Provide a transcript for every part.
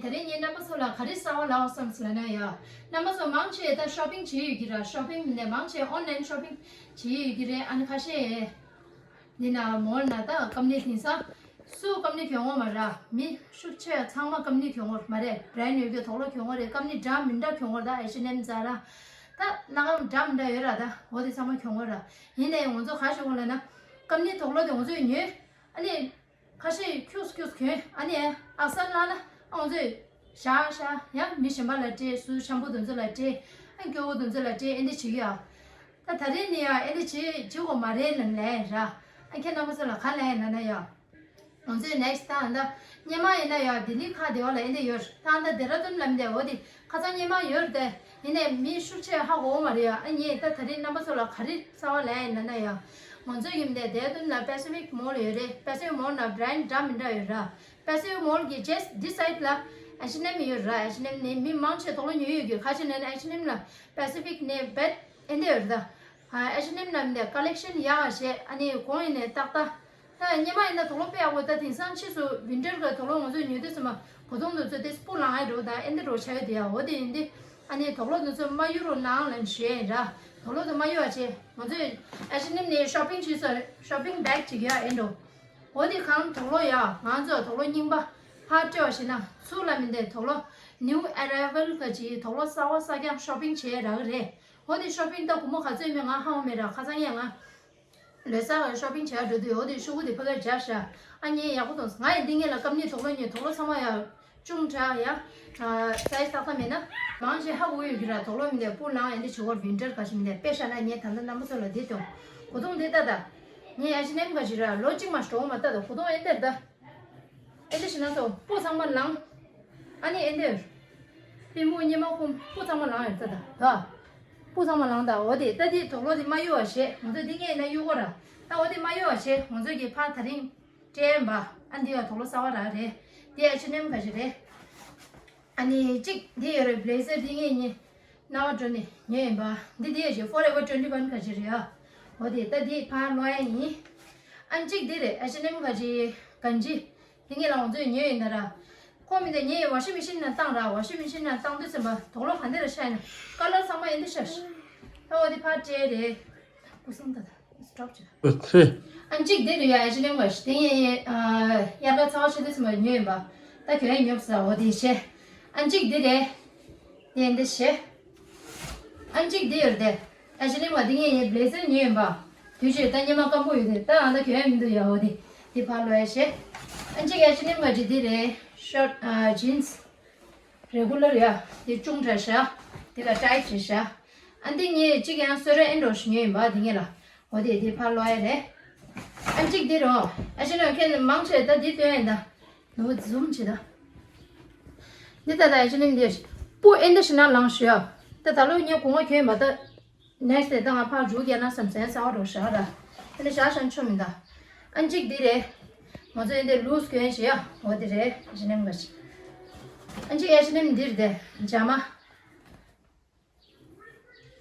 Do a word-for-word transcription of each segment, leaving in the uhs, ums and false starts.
ད་རེས་ངས་རྣམ་པ་ཚོ་ལ་ག་རེ་གསར་པ་ལབ་བསམ་སོང་ལབ་ན་ཡ། རྣམ་པ་ཚོ་མང་ཆེ་ད་ཤོ་པིང་བྱེད་ཡོད་ཀྱི་ར། ཤོ་པིང་མིན་ནས་མང་ཆེ་ཨོན་ལན་ཤོ་པིང་བྱེད་ཡོད་ཀྱི་རེད། ཨ་ནི་ཁ་ཤས་འདི་ན་མོལ་ན་ད་ཀམ་ནི་དེང་སང་སུ་ཀམ་ནི་གྱོན་ངོ་མ་ར། མི་ཤུགས་ཆེ་ཚང་མ་ཀམ་ནི་གྱོན་ངོ་མ་རེད། བྲན་ཡོད་ཀྱི་དོག་ལོ་གྱོན་ངོ་རེད། ཀམ་ནི་འདྲ་མི་འདྲ་གྱོན་ངོ་ར། ད་ཨེ་ཆི་ཨེན་ཨེམ་ཛ་ར་ད་སྣ་ཁ་འདྲ་མི་འདྲ་ཡོད་ར། ད་འོ་དེ་ཚང་མ་གྱོན་ངོ་ར། ཡིན་ནའི་ང་ཚོ་ག་ཤོད་གོ་ལབ་ན་ཀམ་ནི་དོག་ལོ་དེ་ང་ཚོས་ཉོས། ཨ་ནི་ཁ་ཤས་ཁྱུགས་ཁྱུགས་གྱོན། ཨ་ནི་ཨ་གསར་བླངས་ན་ཨ་ང་ཚོས་བཞག་བཞག་ཡང་མི་གཞན་པ་ལ་སྤྲད། སུ་འཆམ་པོ་དེ་ཚོ་ལ་སྤྲད། ཨ་སྐྱོ་བོ་དེ་ཚོ་ལ་སྤྲད། ཨེ་འདྲ་བྱེད་ཀྱི་ཡ། ད་ད་རེས་ནི་ཡ་ཨེ་འདྲ་བྱེད་བྱེད་དགོས་མ་རེད་ལབ་ལས་ར། ཨ་ཁྱེད་རྣམ་པ་ཚོ་ལ་ག་ལབ་ཡིན་ན་ན་ཡ། ང་ཚོས་next time ད་སྔོན་མ་ཡིན་ན་ཡ་ལྡི་ལི་ཁ་བདེ་བ་ལ་ཨེ་འདྲ་ཡོད། ད་ད་ལྡེ་ར་ལྡུན་ལབ་འདི་འོ་དེ་ཁ་སང་སྔོན་མ་ཡོད་དེ། ཡིན་ནའི་མི་ཤུགས་ཆེ་ཧ་གོ་མ་རེད་ཡ། ཨ་ངས་ད་ད་རེས་རྣམ་པ་ཚོ་ལ་ག་རེ་གསར་པ་ལབ་ཡིན་ན་ན་ཡ། ང་ཚོ་ཡིན་དེ་ལྡེ་ར་ལྡུན་ལ་Pacific Mall ཡོད་རེད། Pacific Mall ན་brand འདྲ་མི་འདྲ་ཡོད་ར། Pacific Mall གི་just འདི་side ལ་H&M ཡོད་ར། H&M ནི་མི་མང་ཆེ་དོག་ལོ་ཉོས་ཡོད་ཀྱི། ག་ཅི་ན་ནི་H&M ལ་Pacific ནས་བེད་ཨེ་འདྲ་ཡོད་ར། ད་H&M ལ་མི་འདི་collection ཡག་བྱས། ཨ་ནི་གོང་ཡིན་ནས་ཏག་ཏག་ད་སྔོན་མ་ཡིན་ན་དོག་ལོ་དཔེ་ཡག་པོ། ད་དེང་སང་ཕྱིས་སུ་winter གི་དོག་ལོ་ང་ཚོས་ཉོ་དུས་ཙམ་པ་གོ་ཐུང་དེ་ཚོ་དེ་སྤུ་ལངས་ཡ་འགྲོ། ད་ཨེ་འདྲ་འགྲོ་ཆགས་ཡོད་དེ་ཡ། འོ་དེ་ཡིན་དུས་ཨ་ནི་དོག་ལོ་དེ་ཚོ་མ་གཡུག་རོགས་གནང་ལབ་ཞུ་ཡ་ཡིན་ར། དོག་ལོ་དེ་མ་གཡུག་པ་བྱས། ང་ཚོས་H&M ནས་shopping བྱས་སོང་། shopping bag བྱེད་ཀྱི་ཡ་ཨེ་འགྲོ། འོ་དེ་གང་དོག་ལོ་ཡ་ང་ཚོ་དོག་ལོ་རྙིང་པ་ཕར་སྤྲད་པ་ཞིག་ན་ཚུར་ལ་མི་འདི་དོག་ལོ་new arrival ག་ཅིག་དོག་ལོ་གསར་པ་གསར་རྐྱང་shopping བྱས་རག་གི་རེད། འོ་དེ་shopping ད་སྒོར་མོ་ག་ཚོད་མིན་ང་ཧ་གོ་མེད་ར། ཁ་སང་ཡང་ང་ལོ་གསར་བ་shopping བྱས་འགྲོ་དུས་འོ་དེ་ཤོག་གུ་དེ་ཕ་གིར་སྦྱར་ཤག་ཨ་ངས་ཡག་པོ་མཐོང་སོང་། ང་ཡི་འདི་ངེད་ལ་སྐམ་ནི་དོག་ལོ་ཉོས། དོག་ལོ་ཚང་མ་ཡ་ཅུང་དྲག་ཡ། size ཏག་ཏག་མེད་ན་མང་ཆེ་ཧ་གོ་ཡོད་ཀྱི་ར། དོག་ལོ་མི་འདི་སྤུ་ལངས་ཡ་འདི་བྱེད་སྐོར་winter ག་ཞིག་མི་འདི་དཔེ་བཞག་ན་ངས་ད་ལྟ་རྣམ་པ་ཚོ་ལ་འདི་སྟོན། གོ་ཐུང་འདི་ལྟ་ད། ངས་H&M ག་ཞིག་ར་ལོ་གཅིག་མ་ཞོག་མ་ལྟ་ད། གོ་ཐུང་ཨེ་འདིར་ད། ཨེ་འདི་ཞིག་ན་ཚོ་སྤུ་ཚང་མ་ལངས། ཨ་ནི་ཨེ་འདིར། པུས་མོ་གཉིས་མ་ཁུམ་སྤུ་ཚང་མ་ལངས་ཡོད་ད་ད། ད། སྤུ་ཚང་མ་ལངས་ད། འོ་དེ་ད་དེ་དོག་ལོ་དེ་མ་གཡུག་པ་བྱས། ང་ཚོ་འདི་ངས་ན་གཡུག་གོ་ར། ད་འོ་དེ་མ་གཡུག་པ་བྱས། ང་ཚོ་གི་ཕ་ད་རིང་སྤྲད་ཡིན་པ། ཨ་འདི་ཡ་དོག་ལོ་གསར་པ་རག་རེད། དེ་H&M ག་ཞིག་རེད། ཨ་ནི་གཅིག་འདི་ཡོད་རེད། blazer འདི་ངས་ཉེ་རྣ་བ་འགྲོ་ནས་ཉོས་ཡིན་པ། འདི་འདི་ཡོད་ཞེས་Forever twenty one ག་ཞིག་རེད་ཨ། འོ་དེ་ད་འདི་ཕར་སློག་ཡ་ཡིན། ཨ་གཅིག་འདི་རེད། H&M ག་ཞིག་གང་ཅི། འདི་ངས་ལ་ང་ཚོས་ཉོས་ཡིན་ད་ར། ཁོ་མི་འདི་ངས་washing machine ནང་བཏང་ར། washing machine ནང་བཏང་དུས་ཙམ་པ་དོག་ལོ་ག་འདི་ར་ཤ་ཡིན་ན་color ཚང་མ་ཡིན་འདི་ཤ་ཤ། ད་འོ་དེ་ཕར་སྤྲད་རེད། སྐུ་སྲུང་ད་ད། Stop བྱེད། ཨ་ཙི། ཨ་གཅིག་འདི་རེད་ཡ། H&M ག་ཞིག་དེ་ཡིན། ཨ་དབྱར་ཁ་ཚ་བ་ཆེ་དུས་ཙམ་པ་ཉོས་ཡིན་པ། ད་གྱོན་ཡ་ཉོབ་ས་འོ་དེ་བྱས། ཨ་གཅིག་འདི་རེད། དེ་འདི་བྱས། ཨ་གཅིག་འདི་ཡོད་རེད་དེ། H&M ག་འདི་ངས་ཡིན་blazer ཉོས་ཡིན་པ། དུས་ཕྱིར་ད་སྔོན་མ་སྐམ་པོ་ཡོད་དེ་ད་ཨ་ད་གྱོན་ཡ་མི་འདུག་ཡ། འོ་དེ་འདི་ཕར་སློག་ཡ་བྱས། ཨ་གཅིག་H&M ག་ཅིག་འདི་རེད། short ཨ་jeans། Regular ཡ། དེ་ཅུང་དྲག་ཤག་དེ་ལ་tight བྱེད་ཤག་ཨ་འདི་ངས་གཅིག་ཡང་གསོལ་རས་ཨེ་འགྲོ་ཞིག་ཉོས་ཡིན་པ་འདི་ངས་ལ། འོ་དེ་དེ་ཕར་སློག་ཡ་རེད། ཨ་གཅིག་འདི་རོ། ཨ་ཅེ་ནོ་ཁྱེད་མང་ཆེ་ད་འདི་སྟོན་ཡིན་ད། ནོ་zoom བྱེད་ད། འདི་ད་ད་ཨ་ཅེ་ནིམ་འདི་སྤུ་ཨེ་འདི་ཞིག་ན་ལངས་ཞུ་ཡ། ད་ད་ལོ་ངས་གོང་བ་གྱོན་ཡིན་པ་ད། next day ད་ང་ཕར་འཇུག་རྒྱག་ན་བསམ་སེམས་གསར་བ་འགྲོ་བཞག་ར། ཨ་ནི་བཞག་བཞག་ཆོ་མིན་ད། ཨ་གཅིག་འདི་རེད། ང་ཚོ་ཨེ་འདི་loose གྱོན་བྱེད་ཡ། འོ་འདི་རེད། ཨ་ཅེ་ནིམ་ག་ཞིག་ཨ་གཅིག་ཨ་ཅེ་ནིམ་འདི་རེད་དེ་ཇ་མ།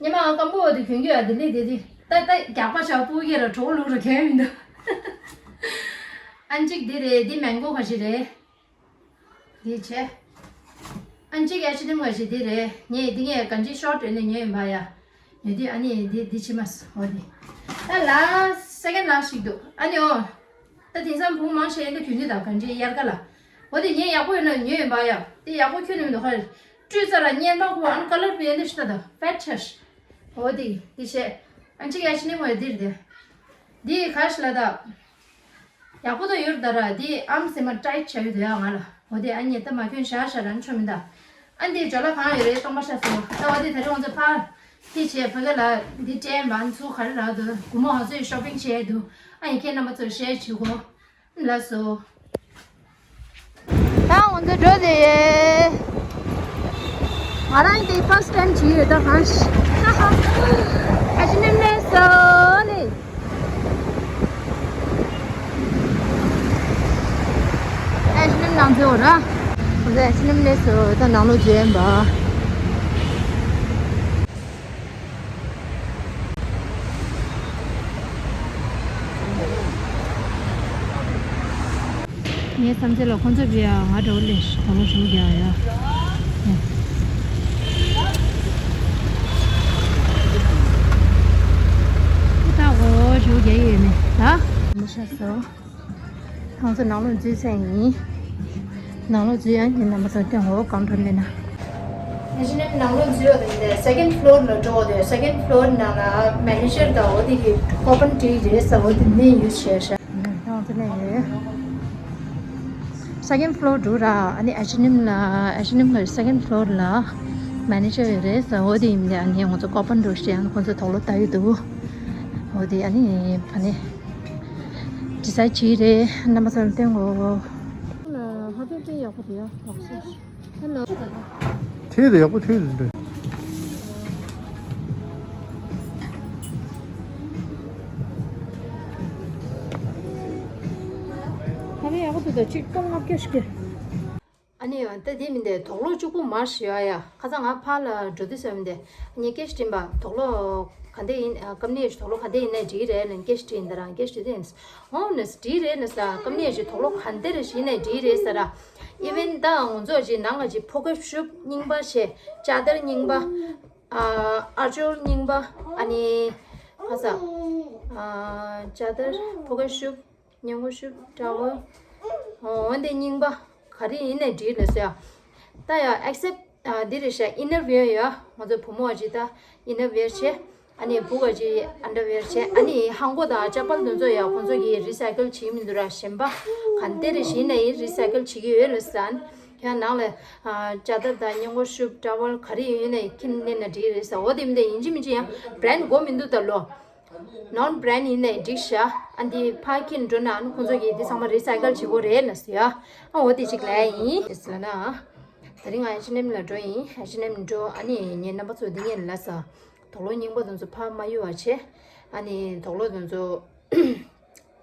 ཉི་མ་ཨ་སྐམ་པོ་འོ་དེ་གྱོན་གྱི་ཡ། དེ་ལས་དེ་དེ་ད་ད་རྒྱག་པ་བྱ་སྤུ་གུ་ར་གྲོགས་ལུག་ར་གྱོན་མི་འདུག་ཨ་གཅིག་འདི་རེད། འདི་མེང་གོ་ག་ཞིག་རེད། འདི་བྱས། ཨ་གཅིག་ཨ་ཅེ་ནིམ་ག་ཞིག་འདི་རེད། ངས་འདི་ངས་ག་འཇིག་short ཡོད་ནས་ཉོས་ཡིན་པ་ཡ། ཉོས་དུས་ཨ་ནི་འདི་འདི་ཕྱི་མ་འོ་འདི། ད་last second last ཞིག་འདུག་ཨ་ནི་འོ། ད་དེང་སང་བུ་མང་ཆེ་འདི་གྱོན་གྱི་ད་ག་འཇིག་དབྱར་ཁ་ལ། འོ་དེ་ངས་ཡག་པོ་ཡོད་ན་ཉོས་ཡིན་པ་ཡ། དེ་ཡག་པོ་ཁྱོན་ནས་མི་འདུག་ཧ། སྤྲུལ་ས་ལ་གཉེར་མ་ཁུ་ཨན་ཀ་ལར་པི་ཡན་དེ་ཤི་ད་ད་ཕེད་ཆེ་ཤི། འོ་དེ་དེ་བྱས། ཨན་ཅིག་ཨ་ཅེ་ནིམ་འོ་དེ་རེད་དེ། དེ་ག་ཤི་ལ་ད། ཡག་པོ་ད་ཡོད་ད་ར། དེ་ཨམ་སེ་མ་tight བྱ་ཡོད་དེ་ཡ་ང་ལ། འོ་དེ་ཨ་ཉེ་ད་མ་ཁྱོན་ཤ་ཤ་རན་ཆོ་མི་ད། ཨན་དེ་ཇོ་ལ་གང་ཡོད་རེད་སྟོང་པ་ཤ་སོང་ད། འོ་དེ་ད་རེ་ང་ཚོ་ཕར། དེ་བྱས་ཕ་གི་ལ་དེ་སྤྲད་མ་ཚུ་ག་རེ་རག་འདུག་སྒོར་མོ་ང་ཚོས་shopping བྱས་འདུག་ཨ་ཡིན་ཁྱེད་རྣམ་པ་ཚོ་share བྱེད་དགོས། ལགས་སོ། ད་ང་ཚོ་འགྲོ་དེ་ཡོད། ང་རང་དེ་first time བྱེད་ཡོད་ད་གང་ཞིག་ཨ་ཅེ་ནིམ་ལས་སོ་ནི། ཨ་ཅེ་ནིམ་ནང་འཛུལ་ར། ང་ཚོ་ཨ་ཅེ་ནིམ་ལས་སོ་ད་ནང་ལོགས་འཛུལ་ཡིན་པ། ངའི་བསམ་ཚུལ་ལ་ཁོང་ཚོ་བི་ཡ་ང་འདྲ་བོ་ལས་དོ་སྣང་ཞུ་རྒྱུ་ཡ། ད་འོ་ཞུ་རྒྱུ་ཡོད་མེད་ད། མི་ཤ་སོ། ཁོང་ཚོ་ནང་ལོགས་འཛུལ་ཚར་ཡིན། ནང་ལོགས་འཛུལ་ཡ་ཡིན་ན་མ་ཚོ་སྟོན་འོ་གང་འགྲོ་ལེ་ན། ཨེ་ཅི་ཨེན་ཨེམ་ནང་ལོགས་འཛུལ་བ་དང་དེ་སེ་ཀེན་ཌི་ཕློར་ལ་འགྲོ་བ་དེ་སེ་ཀེན་ཌི་ཕློར་ནང་ལ་མེ་ནེ་ཇར་དང་འོ་དེ་གི་ཀོ་པན་བྲིས་རེད་ས་འོ་དེ་ནས་ཡོད་བྱས་ཤག་ཁོང་ཚོ་ནས་ཡོད། སེ་ཀེན་ཌི་ཕློར་འགྲོ་ར། ཨ་ནི་ཨེ་ཅི་ཨེན་ཨེམ་ལ་ཨེ་ཅི་ཨེན་ཨེམ་ལ་སེ་ཀེན་ཌི་ཕློར་ལ་མེ་ནེ་ཇར་ཡོད་རེད་ས་འོ་དེ་ཡིན་དེ། ཨ་ནི་ང་ཚོ་ཀོ་པན་འགྲོ་ཤེས་ཨ་ནི་ཁོང་ཚོ་དོགས་ལོ་ལྟ་ཡི་འདུག་འོ་དེ་ཨ་ནི་ཕ་ནི་ཌི་སའེ་ཌི་བྱས་རེད། རྣམ་པ་ཚོར་སྟོན་གོ། ཧ་པེ་པེ་ཡག་པོ་རེད་ཡ། ཧེ་ལོ། ཁྲིད་དེ་ཡག་པོ་ཁྲིད་དེ་འདྲ། ཧ་པེ་ཡག་པོ་འདུག་ད་ཅིག་སྟོང་ལྔ་བརྒྱ་ཞིག་གི། ཨ་ནི་ད་དེ་མིན་དེ་དོགས་ལོ་གཅིག་པོ་མར་ཞུ་ཡ་ཡ། ཁ་སང་ང་ཕར་ལ་འགྲོ་དུས་ཟེར་མིན་དེ་ཨ་ནི་སྐད་ཆ་དྲིས་པ། དོགས་ལོ་ག་འདྲ་ཡིན། ཨ་ཀམ་ནི་ཡོད་དོགས་ལོ་ག་འདྲ་ཡིན་ནའི་འགྲིག་རེད་ལབ་སྐད་ཆ་དྲིས་ཡིན་ད་རང་སྐད་ཆ་དྲིས་དུས་ཨོ་ནི་འགྲིག་རེད་ནི་ཟེར། ཀམ་ནི་ཡོད་དོགས་ལོ་ག་འདྲ་རེད་ཞིག་ནའི་འགྲིག་རེད་ཟེར་ར། ཨི་ཝན་ད་ང་ཚོ་ཅིག་ནང་ང་ཅིག་ཕོ་ཁ་ཤུབས་རྙིང་པ་བྱས། ཅ་དར་རྙིང་པ། ཨ་ཨ་ཅོར་རྙིང་པ། ཨ་ནི་ཁ་ས་ཨ་ཅ་དར་ཕོ་ཁ་ཤུབས། སྙིང་པོ་ཤུབས་འདྲ་བོ། འོ་འདི་རྙིང་པ་ག་རེ་ཡིན་ནའི་འགྲིག་ལབ་ཟེར་ཡ། ད་ཡ་ཨེག་སེབ་ཊི་འདི་རེད་ཤག་ཨིན་ནར་ཝེར་ཡ། ང་ཚོ་བུ་མོ་བ་ཅིག་ད་ཨིན་ནར་ཝེར་བྱས། ཨ་ནི་བུ་ག་ཅིག་ཨན་ཌར་ཝེར་བྱས། ཨ་ནི་ཧང་གོ་དང་ཅ་པལ་དེ་ཚོ་ཡ་ཁོང་ཚོ་གིས་རི་སའི་ཀལ་བྱེད་མི་འདུག་ར། གཞན་པ་ག་འདི་རེད་ཞིག་ནའི་རི་སའི་ཀལ་བྱེད་ཀྱི་ཡོད་ལབ་ཟེར། ཡང་ནང་ལ་ཅ་དར་དང་སྙིང་པོ་ཤུབས་ཊ་ཝལ་ག་རེ་ཡོད་ནའི་ཁྱེར་ནས་ན་འགྲིག་རེད་ཟེར། འོ་དེ་མིན་དེ་ཡིན་གཅིག་མིན་གཅིག་ཡང་བྷི་རན་ཌི་དགོས་མི་འདུག་ད་ལོ། ནོན་བྷི་རན་ཌི་ཡིན་ནའི་འགྲིག་ཤག་ཨ་འདི་ཕར་ཁྱེར་འགྲོ་ན་ཨ་ནི་ཁོང་ཚོ་གིས་འདི་ཚང་མ་རི་སའི་ཀལ་བྱེད་དགོས་རེད་ལབ་ཟེར་ཡ། ཨ་འོ་དེ་ཅིག་ལབ་ཡིན་ཟེར་ན། དེ་རིང་ང་ཨེ་ཆི་ཨེན་ཨེམ་ལ་འགྲོ་ཡིན། ཨེ་ཆི་ཨེན་ཨེམ་འགྲོ། ཨ་ནི་ངས་རྣམ་པ་ཚོ་འདི་ངས་ལབ་ས། དོགས་ལོ་རྙིང་པ་དེ་ཚོ་ཕར་མ་གཡུག་པ་བྱས། ཨ་ནི་དོགས་ལོ་དེ་ཚོ་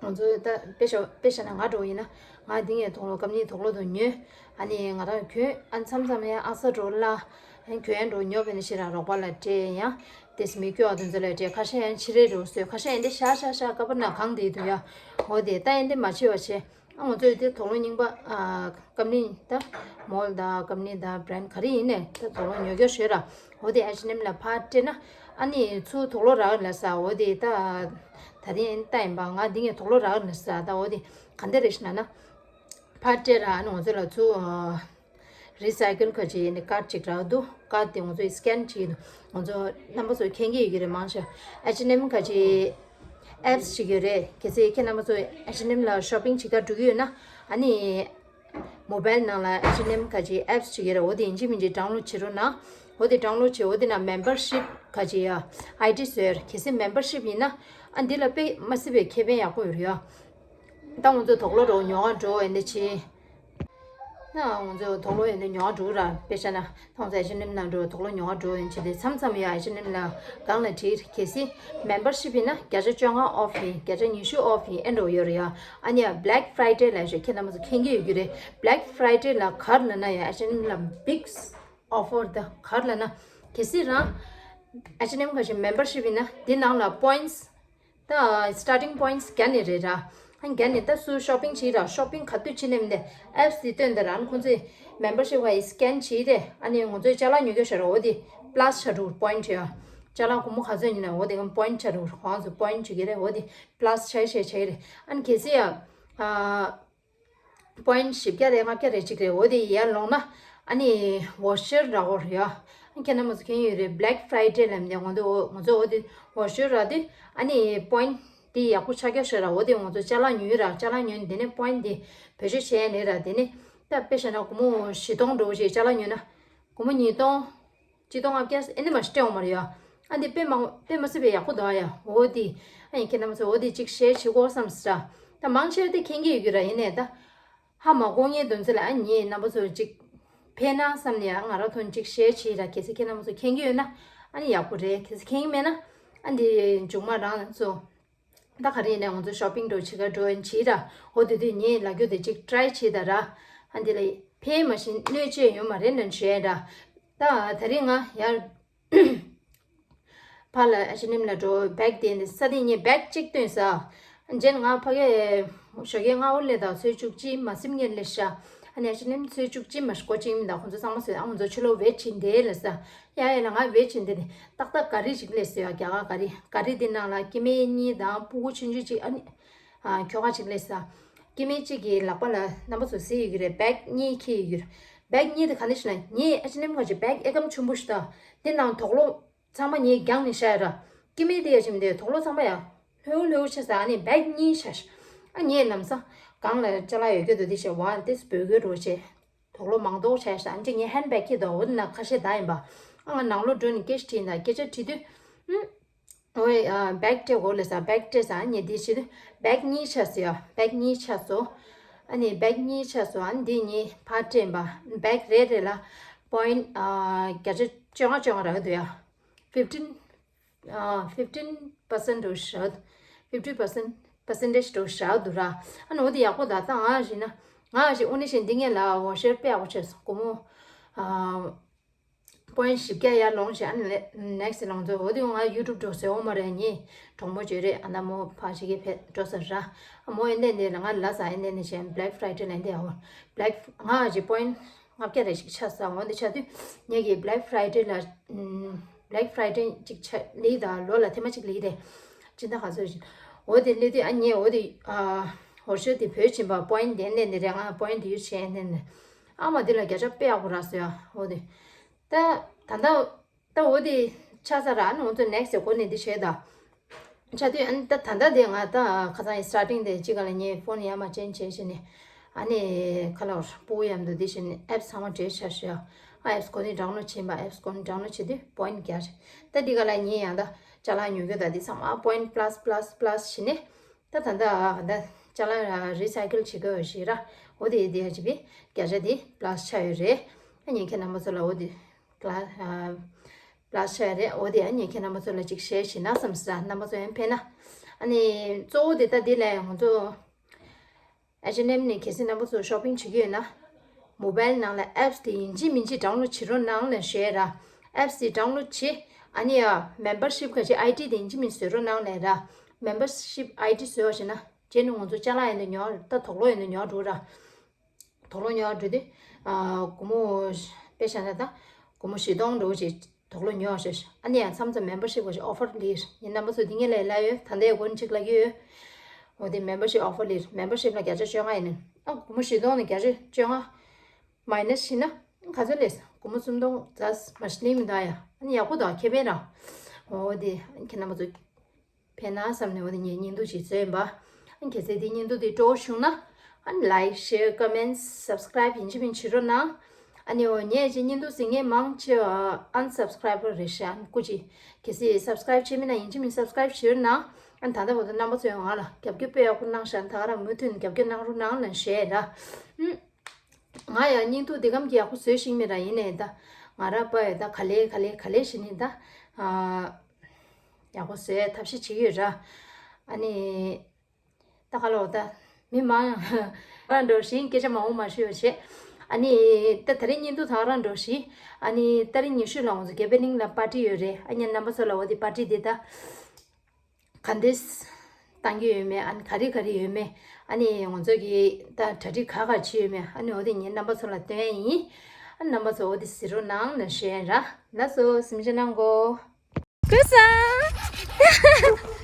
ང་ཚོ་ད་དཔེ་བཞག་དཔེ་བཞག་ན་ང་འགྲོ་ཡིན་ན། ང་འདི་ངས་དོགས་ལོ་ཀམ་ནི་དོགས་ལོ་དེ་ཉོས། ཨ་ནི་ང་རང་གྱོན། ཨ་མཚམས་མཚམས་ཡང་ཨ་ས་འགྲོ་ལ། ཡང་གྱོན་ཡང་འགྲོ་ཉོ་བས་ནི་ཞེ་རང་རོགས་པ་ལ་སྤྲད། ཡང་དེས་མི་སྐྱོ་བ་དེ་ཚོ་ལ་སྤྲད། ཁ་ཤས་ཡང་ཕྱི་རེ་འགྲོ་སོས། ཁ་ཤས་ཡང་འདི་ཤ་ཤ་ཤ་ཀ་པར་ན་གང་དེ་དུ་ཡ། འོ་དེ་ད་ཡང་འདི་མ་བྱེད་པ་བྱས། ཨ་ང་ཚོས་དེ་དོགས་ལོ་རྙིང་པ་ཨ་ཀམ་ནི་ད་མོལ་དང་ཀམ་ནི་དང་བྷི་རན་ཌི་ག་རེ་ཡིན་ནའི་ད་དོགས་ལོ་ཉོ་རྒྱུ་ཞོད་ར། འོ་དེ་ཨེ་ཆི་ཨེན་ཨེམ་ལ་ཕར་སྤྲད་ན་ཨ་ནི་ཚུར་དོགས་ལོ་རག་ལ་ས། འོ་དེ་ད་ད་རིང་ད་ཡིན་པ་ང་འདི་ངས་དོགས་ལོ་རག་ལ་ས། ད་འོ་དེ་ག་འདྲ་རེད་ཤི་ན་ན་ཕར་སྤྲད་ར། ཨ་ནི་ང་ཚོ་ལ་ཚུར་རི་སའི་ཀལ་ཁ་ཅིག་ནི་ཀར་ཌི་ཅིག་རག་འདུག་ཀར་ཌི་དེ་ང་ཚོས་སི་ཀེན་བྱེད་ཀྱི་འདུག་ང་ཚོ་རྣམ་པ་ཚོས་མཁྱེན་གྱི་ཡོད་ཀྱི་རེད། མང་ཆེ་ཨེ་ཆི་ཨེན་ཨེམ་ཁ་ཅིག་ཨེབ་སི་ཅིག་ཡོད་རེད། གལ་སྲིད་ཁྱེད་རྣམ་པ་ཚོ་ཨེ་ཆི་ཨེན་ཨེམ་ལ་ཤོ་པིང་བྱེད་ག་འགྲོ་གི་ཡོད་ན། ཨ་ནི་མོ་བལ་ནང་ལ་ཨེ་ཆི་ཨེན་ཨེམ་ཁ་ཅིག་ཨེབ་སི་ཅིག་ཡོད་རེད། འོ་དེ་ཡིན་གཅིག་མིན་གཅིག་ཌའུན་ལོཌ་བྱེད་རོགས་གནང་། འོ་དེ་ཌའུན་ལོཌ་བྱེད། འོ་དེ་ནང་མེམ་བར་ཤིབ་ཁ་ཅིག་ཡ་ཨའི་ཌི་བཟོས་ཡོད་རེད། གལ་སྲིད་མེམ་བར་ཤིབ་ཡིན་ན་ཨ་འདི་ལ་དཔེ་མ་སྲིད་པའི་ཁེ་ཕན་ཡག་པོ་ཡོད་རེད་ཡ། ད་ང་ཚོ་དོགས་ལོ་རོགས་ཉོ་ག་འགྲོ་ཡིན་དེ་ཆེ། ན་ང་ཚོ་དོགས་ལོ་ཡོད་འདི་ཉོ་འགྲོ་ར། དཔེ་བྱས་ན་ཐོང་ཚད་ཨེ་ཆི་ཨེན་ཨེམ་ནང་འགྲོ། དོགས་ལོ་ཉོ་འགྲོ་ཡིན་ཆེ་དེ་མཚམས་མཚམས་ཡ་ཨེ་ཆི་ཨེན་ཨེམ་ལ་གང་ལ་བྲིས། གལ་སྲིད་མེམ་བར་ཤིབ་ཡིན་ན་བརྒྱ་ཆ་བཅོ་ལྔ་ཨོཕ་ཡིན། བརྒྱ་ཆ་ཉི་ཤུ་ཨོཕ་ཡིན། ཨེ་འགྲོ་ཡོད་རེད་ཡ། ཨ་ནི་ཡ་བྷི་ལེག་ཕ་རའི་ཌེ་ལ་ཞོ་ཁྱེད་རྣམ་པ་ཚོ་མཁྱེན་གྱི་ཡོད་ཀྱི་རེད། བྷི་ལེག་ཕ་རའི་ཌེ་ལ་ག་རེ་ལབ་ན་ཡ་ཨེ་ཆི་ཨེན་ཨེམ་ལ་བིག་ཨོ་ཕར་ད་ག་རེ་ལབ་ན། གལ་སྲིད་རང་ཨེ་ཆི་ཨེན་ཨེམ་ག་ཞིག་མེམ་བར་ཤིབ་ཡིན་ན་འདི་ནང་ལ་པོ་ཡིན་ཊི་ད་སི་ཊར་ཊིང་པོ་ཡིན་ཊི་བརྒྱ་ནས་རེད་ར། ཨ་བརྒྱ་ནས་ད་སུ་ཤོ་པིང་བྱེད་ར། ཤོ་པིང་ག་དུས་བྱེད་ནས་མི་འདི་ཨེབ་སི་འདི་སྟོན་དེ་ར། ཨ་ནི་ཁོང་ཚོས་མེམ་བར་ཤིབ་ག་ཡི་སི་ཀེན་བྱེད་དེ། ཨ་ནི་ང་ཚོས་ཅ་ལག་ཉོ་རྒྱུ་ཤར་ར། འོ་དེ་པ་ལ་སི་ཆགས་འགྲོ་པོ་ཡིན་ཊི་ཡ། ཅ་ལག་སྒོར་མོ་ག་ཚོད་ཉོས་ན་འོ་དེ་གམ་པོ་ཡིན་ཊི་ཆགས་འགྲོ། ཁོང་ཚོས་པོ་ཡིན་ཊི་བྱེད་ཀྱི་རེད། འོ་དེ་པ་ལ་སི་ཆགས་ཤེས་བྱེད་ཀྱི་རེད། ཨ་ནི་གལ་སྲིད་ཡ་ཨ། པོ་ཡིན་ཊི་བཞི་བརྒྱ་རེ་ལྔ་བརྒྱ་རེ་གཅིག་རེད། འོ་དེ་ཡར་ལོངས་ན་ཨ་ནི་ཝོ་ཆར་རག་གི་ཡོད་རེད་ཡ། ཨ་ཁྱེད་རྣམ་པ་ཚོ་མཁྱེན་ཡོད་རེད། བྷི་ལེག་ཕ་རའི་ཌེ་ལབ་ནས་ང་ཚོ་ང་ཚོ་འོ་དེ་ཝོ་ཆར་རག་དུས་ཨ་ནི་པོ་ཡིན་ཊི་དེ་ཡག་པོ་ཆགས་རྒྱུ་ཤོད་ར། འོ་དེ་ང་ཚོ་ཅ་ལག་ཉོས་ར། ཅ་ལག་ཉོས་ནས་དེ་ནས་པོ་ཡིན་ཊི་དེ་བེད་སྤྱོད་བྱས་ནས་ར། དེ་ནས་ད་དཔེ་བཞག་ན་སྒོར་མོ་བཞི་སྟོང་འགྲོ་བྱས་ཅ་ལག་ཉོས་ན་སྒོར་མོ་ཉིས་སྟོང་གཅིག་སྟོང་ལྔ་བརྒྱ་ཨེ་འདི་མ་སྤྲད་འོང་མ་རེད་ཡ། ཨ་འདི་དཔེ་མང་དཔེ་མ་སྲིད་པའི་ཡག་པོ་འདུག་ཨ་ཡ། འོ་འདི་ཨ་ཡིན་ཁྱེད་རྣམ་ཚོ་འོ་འདི་གཅིག་ཤེར་བྱེད་དགོས་བསམ་ཟེར། ད་མང་ཆེ་བ་དེ་མཁྱེན་གྱི་ཡོད་ཀྱི་ར། ཡིན་ནའི་ད་ཧ་མ་གོ་མཁན་དེ་ཚོ་ལ་ཨ་ངས་རྣམ་པ་ཚོ་གཅིག་ཕན་ན་བསམ་ནས་ཨ་ང་རང་ཐོག་གཅིག་ཤེར་བྱེད་ར། གལ་སྲིད་ཁྱེད་རྣམ་ཚོ་མཁྱེན་གྱི་ཡོད་ན་ཨ་ནི་ཡག་པོ་རེད། གལ་སྲིད་མཁྱེན་གྱི་མེད་ན་ཨ་འདི་མཇུག་མ་རང་ཚོ་ད་ག་རེ་ཡིན་ནའི་ང་ཚོ་ཤོ་པིང་འགྲོ་བྱེད་ག་འགྲོ་ཡིན་བྱེད་ར། འོ་དེ་དུས་ངས་ལབ་རྒྱུ་དེ་གཅིག་ཊི་རའི་བྱེད་ད་ར། ཨ་འདི་ལ་ཕན་མ་གཞི་གནོད་བྱེད་ཡོད་མ་རེད་ལབ་བྱས་ར། ད་དེ་རིང་ང་ཡར་ཕར་ལ་ཨེ་ཆི་ཨེན་ཨེམ་ལ་འགྲོ། བེག་དེ་ནི་ས་དེ་ངས་བེག་གཅིག་བཏོན་ས། རྗེས་ང་ཕ་གི་ཞོགས་ཀས་སྔ་པོ་སླེབས་དང་ཚོད་བཅུ་གཅིག་མ་ཟིན་སྔོན་སླེབས་ཤག་ཨ་ནི་ཨ་ཅེ་ནེམ་ཚོད་བཅུ་གཅིག་མ་ཞིག་གོ་གཅིག་མིན་དང་ཁོང་ཚོ་ཚང་མ་ཚོས་ཨ་ང་ཚོ་ཕྱི་ལོགས་ཝེཊ་བྱེད་འདི་ལ་ཟེར། ཡ་ཡ་ལ་ང་ཝེཊ་བྱེད་འདི་ནི་ཏག་ཏག་ག་རི་ཞིག་སླེབས་ཟེར་ཡ། རྒྱ་གར་ག་རི། ག་རི་འདི་ནང་ལ་སྐྱེ་དམན་གཉིས་དང་ཕྲུ་གུ་ཆུང་ཆུང་གཅིག་ཨ་ནི་ཨ་ཁྱོ་ག་གཅིག་སླེབས་ཟེར། སྐྱེ་དམན་གཅིག་གི་ལག་པ་ལ་རྣམ་པ་ཚོ་གཟིགས་ཡོད་ཀྱི་རེད། བེག་གཉིས་འཁྱེར་ཡོད་ཀྱི་རེད། བེག་གཉིས་དེ་ག་འདྲ་ཞིག་ན་ངས་ཨ་ཅེ་ནེམ་ཁ་ཅིག་བེག་ཨེ་སྐམ་ཆུང་པོ་ཞིག་དང་འདི་ནང་དོག་ལོ་ཚང་མ་ངས་རྒྱང་ནས་བཞག་ཡོད་ར། སྐྱེ་དམན་དེ་ཡ་ཅིམ་དེ་དོག་ལོ་ཚང་མ་ཡ་ལྷོད་ལྷོད་ཆགས་ས། ཨ་ནི་བེག་གཉིས་ཆགས་ཤག་ཨ་ངས་ལམ་སང་སྒང་ལ་ཅ་ལག་ཡོད་རྒྱུ་འདུག་དེ་བྱས་བ་དེ་སྦོས་གོས་རོ་བྱས། དོག་ལོ་མང་དོག་ཆགས་ཤག་ཨ་ནི་ངས་ཧེན་བེག་ཁྱེར་འདུག་འོ་དེ་ན་ཁ་ཤས་ད་ཡིན་པ། ཨ་ང་ནང་ལོགས་འགྲོ་ནས་སྐད་ཆ་དྲིས་ཡིན་ད། སྐད་ཆ་དྲིས་དུས་ཨུམ། ཨོའི་ཨ་བེག་སྤྲད་དགོས་ལབ་ས། བེག་སྤྲད་ས། ཨ་ནི་འདི་བྱེད་དུས་བེག་གཉིས་ཆགས་སོང་ཡ། བེག་གཉིས་ཆགས་སོང་། ཨ་ནི་བེག་གཉིས་ཆགས་སོང་། ཨ་ནི་འདི་ངས་ཕར་སྤྲད་ཡིན་པ། བེག་རེ་རེ་ལ་པོ་ཡིན་ཨ་བརྒྱ་ཆ་བཅོ་ལྔ་བཅོ་ལྔ་རག་འདུག་ཡ། ཕིབ་ཊིན་ཨ་ཕིབ་ཊིན་པར་སེན་ཊི་འདྲ་བོ་ཞིག་རག་འདུག་ཕིབ་ཊིན་པར་སེན་ཊི་པར་སེན་ཊེཇ་འདྲ་བོ་ཞིག་རག་འདུག་ར། ཨ་ནི་འོ་དེ་ཡག་པོ་ད། ད་ང་བྱས་ན་ང་བྱས་དངོས་གནས་བྱས་ན་འདི་ངས་ལ་འོ་ཤེར་དཔེ་ཡག་པོ་བྱས་སོང་། སྒོར་མོ་ཨ་པོ་ཡིན་བཞི་བརྒྱ་ཡར་ལོངས་བྱས། ཨ་ནི་ནེག་སི་ལོངས་ཚོ་འོ་དེ་ང་ཡུ་ཊུབ་འགྲོ་ཟེར་འོ་མ་རེད། ངས་གྲོགས་མོ་བརྗོད་རེད། ཨ་ན་མོ་ཕ་ཞིག་གི་ཕེ་འགྲོ་ཟེར་ར། ཨ་མོ་ཨེ་འདྲ་འདི་ལ་ང་ལ་ཟ་ཨེ་འདྲ་འདི་བྱས། བྷེ་ལེག་ཕ་རའི་ཌེ་ལ་འདི་ཨོ་བྷེ་ལེག་ང་ཅིག་པོ་ཡིན་ལྔ་བརྒྱ་རེ་ཞིག་ཆགས་ས། འོ་འདི་ཆགས་དུས་ངས་ཀྱི་བྷེ་ལེག་ཕ་རའི་ཌེ་ལ་ཨམ་བྷེ་ལེག་ཕ་རའི་ཌེ་ཅིག་ཆགས་ལེགས་ད་ལོ་ལ་ཐེངས་མ་གཅིག་ལེགས་ཏེ་སྤྱི་ཟླ་ག་ཚོད་ཅིག་འོ་དེ་སླེབས་དུས་ཨ་ངས་འོ་དེ་ཨ་འོ་ཤོད་དེ་བོད་ཕྱིན་པ་པོ་ཡིན་དེ་འདྲ་འདི་རེད། ང་པོ་ཡིན་དེ་ཡུལ་བྱས་འདི་འདྲ་ཨ་མ་འདི་ལ་བརྒྱ་ཆ་དཔེ་ཡག་པོ་རག་སོང་ཡ། འོ་དེ་ད་ད་ད། ད་འོ་དེ་ཆགས་ཚར་ར། ཨ་ནི་ང་ཚོ་ནེག་སི་ཡི་སྒོ་ནས་འདི་བྱས་ད། ཆགས་དུས་ཨ་ནི་ད་ད་ལྟ་དེ་ང་ད་ཁ་སང་ཡི་སི་ཊར་ཊིང་དེ་གཅིག་ག་ལ་ངས་ཕོན་ཡར་མར་ཅེན་ཇི་བྱས་བྱས་ནས་ཨ་ནི་ཁ་ལོར་སྤུ་གུ་མཉམ་དུ་འདི་བྱས་ནས་ཨེབ་སི་ཚང་མ་བྲིས་ཆགས་ཤག་ཨ་ཨེབ་སི་སྒོ་ནས་ཌའུན་ལོཌ་བྱས་པ། ཨེབ་སི་སྒོ་ནས་ཌའུན་ལོཌ་བྱས་དུས་པོ་ཡིན་བརྒྱ་རེད། ད་འདི་ག་ལ་ངས་ཡང་ད་ཅ་ལག་ཉོ་རྒྱུ་ད་འདི་ཚང་མ་པོ་ཡིན་པ་ལ་སི་པ་ལ་སི་པ་ལ་སི་བྱས་ནས། ད་ད་ད་ད་ཅ་ལག་རི་སའི་ཀལ་བྱེད་དགོས་ཞེས་ར། འོ་དེ་དེ་ཅི་བི་བརྒྱ་ཆ་དེ་པ་ལ་སི་ཆགས་ཡོད་རེད། ཨ་ཉིན་ཁྱེད་རྣམ་པ་ཚོ་ལ་འོ་དེ་པ་ལ་པ་ལ་སི་ཆགས་ཡོད་རེད། འོ་དེ་ཨ་ཉིན་ཁྱེད་རྣམ་པ་ཚོ་ལ་ཅིག་ཤེར་བྱེད་ན་བསམ་ས། རྣམ་པ་ཚོ་ཡང་ཕན་ན། ཨ་ནི་གཙོ་བོ་དེ་ད་དེ་ལ་ང་ཚོ་ཨེ་ཆི་ཨེན་ཨེམ་ནས་གལ་སྲིད་རྣམ་པ་ཚོ་ཤོ་པིང་བྱེད་ཀྱི་ཡོད་ན། མོ་བལ་ནང་ལ་ཨེབ་སི་དེ་ཡིན་གཅིག་མིན་གཅིག་ཌའུན་ལོཌ་བྱེད་རོགས་གནང་ལབ་ཞུ་ཡ་ར། ཨེབ་སི་དེ་ཌའུན་ལོཌ་བྱེད། ཨ་ནི་ཡ་མེམ་བར་ཤིབ་ག་ཅིག་ཨའི་ཌི་དེ་ཡིན་གཅིག་མིན་བཟོ་རོགས་གནང་ལབ་ར། མེམ་བར་ཤིབ་ཨའི་ཌི་བཟོས་པ་བྱས་ན་རྗེས་ནས་ང་ཚོ་ཅ་ལག་ཡིན་ན་ཉོ། ད་དོག་ལོ་ཡིན་ན་ཉོ་འགྲོ་ར། དོག་ལོ་ཉོ་འགྲོ་དུས་ཨ་སྒོར་མོ་དཔེ་བཞག་ན་ད་སྒོར་མོ་བཞི་སྟོང་འགྲོ་ཅིག་དོག་ལོ་ཉོ་ཞེས། ཨ་ནི་ཡང་མཚམས་མཚམས་མེམ་བར་ཤིབ་ག་ཅིག་ཨོ་ཕར་ལེར་ཡིན། རྣམ་པ་ཚོ་འདི་ངས་ལས་སླ་ཡོད། ད་ལྟའི་སྒོ་ནས་ཅིག་ལབ་ཀྱི་ཡོད། འོ་དེ་མེམ་བར་ཤིབ་ཨོ་ཕར་ལེར། མེམ་བར་ཤིབ་ལ་བརྒྱ་ཆ་བཅོ་ལྔ་ཡིན་ནི། ཨ་སྒོར་མོ་བཞི་སྟོང་ནས་བརྒྱ་ཆ་བཅོ་ལྔ་མའི་ནས་བྱས་ན་ག་ཚོད་སླེབས། སྒོར་མོ་སུམ་སྟོང་ཙམ་མ་གཏོགས་མི་འདུག་ཡ། ཨ་ནི་ཡག་པོ་འདུག་ཁེ་ཕན་རང་། འོ་དེ་ཁྱེད་རྣམ་པ་ཚོ་ཕན་ན་བསམ་ནས་འོ་དེ་ངས་བརྙན་ཐུང་ཞིག་བཟོས་ཡིན་པ། ཨ་ནི་གལ་སྲིད་དེ་བརྙན་ཐུང་དེ་སྤྲོ་བོ་བྱུང་ན་ཨ་ནི་ལའིཀ་ཤེར་ཀོ་མེན་སབ་སི་ཀ་རའིབ་ཡིན་གཅིག་མིན་གཅིག་བྱེད་རོགས་གནང་། ཨ་ནི་འོ་ངས་ཅིག་བརྙན་ཐུང་གཟིགས་མཁན་མང་ཆེ་བ་ཨན་སབ་སི་ཀ་རའིབ་པར་རེད་ཤག་ཨ་ནི་སྐུ་མཁྱེན། གལ་སྲིད་སབ་སི་ཀ་རའིབ་བྱས་མེད་ན་ཡིན་གཅིག་མིན་སབ་སི་ཀ་རའིབ་བྱེད་རོགས་གནང་། ཨ་ནི་ད་ལྟ་བར་དུ་རྣམ་པ་ཚོས་ང་ལ་རྒྱབ་སྐྱོར་དཔེ་ཡག་པོ་གནང་ཤག་ད་ག་རང་མུ་མཐུད་ནས་རྒྱབ་སྐྱོར་གནང་རོགས་གནང་ལབ་ཞུ་ཡ་ར། ཨུམ། ང་ཡང་བརྙན་ཐུང་འདི་གམ་གྱི་ཡག་པོ་བཟོས་ཤེས་མེད་ར། ཡིན་ནའི་ད་ང་ར་པ་ཡོད་ད་ག་ལེ་ག་ལེ་ག་ལེ་བྱས་ནས་ད་ཨ་ཡག་པོ་བཟོས་ཐབས་ཤེས་བྱེད་ཀྱི་ཡོད་ར། ཨ་ནི་ད་ག་ལོ་ད་མི་མང་རང་འགྲོ་བཞིན་སྐད་ཆ་མང་པོ་མ་ཤོད་བྱས། ཨ་ནི་ད་དེ་རིང་བརྙན་ཐུང་ད་རང་འགྲོ་བཞིན། ཨ་ནི་ཏ་རིག་ཉི་ཤུ་ལ་ང་ཚོ་གེ་པེ་ལིང་ལ་པར་ཊི་ཡོད་རེད། ཨ་ནི་རྣམ་པ་ཚོ་ལ་འོ་དེ་པར་ཊི་དེ་ད། ག་འདྲས་བཏང་གི་ཡོད་མེད། ཨ་ནི་ག་རེ་ག་རེ་ཡོད་མེད། ཨ་ནི་ང་ཚོ་གི་ད་གྲ་སྒྲིག་ག་ག་བྱས་ཡོད་མེད། ཨ་ནི་འོ་དེ་ངས་རྣམ་པ་ཚོ་ལ་སྟོན་ཡ་ཡིན། ཨ་རྣམ་པ་ཚོ་འོ་དེ་གཟིགས་རོགས་གནང་ལབ་ཞུ་ཡ་ཡིན་ར། ལགས་སོ། གཟིམ་འཇག་གནང་གོ། ཀུན་བཟང་།